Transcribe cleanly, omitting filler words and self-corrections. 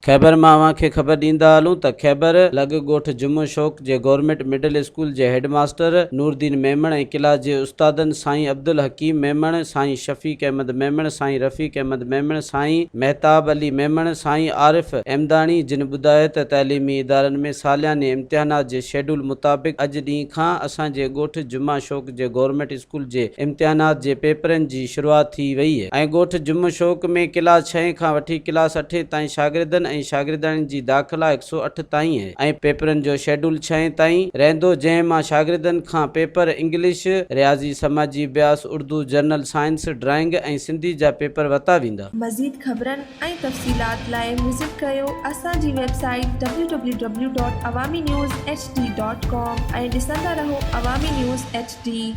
خيبر مان اوهان کي خبر ڏيندا هلون ته خيبر لڳ ڳوٺ جمعو شوق جي گورنمينٽ مڊل اسڪول جي head master Nooruddin Memon ۽ class جي استادن سائين عبدالحڪيم ميمڻ، سائين شفيق احمد ميمڻ، سائين رفيق احمد ميمڻ، سائين مهتاب علي ميمڻ، سائين عارف احمداڻي جن ٻڌايو ته تعليمي ادارن ۾ سالياني امتحانات جي شيڊول مطابق اڄ ڏينهن کان اسان جي ڳوٺ جمعه شوق جي گورنمينٽ اسڪول جي امتحانات جي پيپرن جي شروعات ٿي وئي ۽ ڳوٺ جمعه شوق ۾ ڪلاس ڇهين کان وٺي ڪلاس اٺين تائين شاگردن ۽ شاگردياڻين جي داخلا هڪ سئو اٺ تائين ۽ پيپرن جو شيڊول ڇهين تائين رهندو جنهن مان شاگردن کان پيپر انگلش، رياضي، سماجي اڀياس، Urdu, general science, drawing ۽ Sindhi جا پيپر ورتا ويندا. مزيد خبرن ۽ تفصيلات لاء وزٽ ڪريو اسان جي website W W W dot Awami news H D dot com ۽ ڏسندا رهو عوامي نيوز ايڇ ڊي.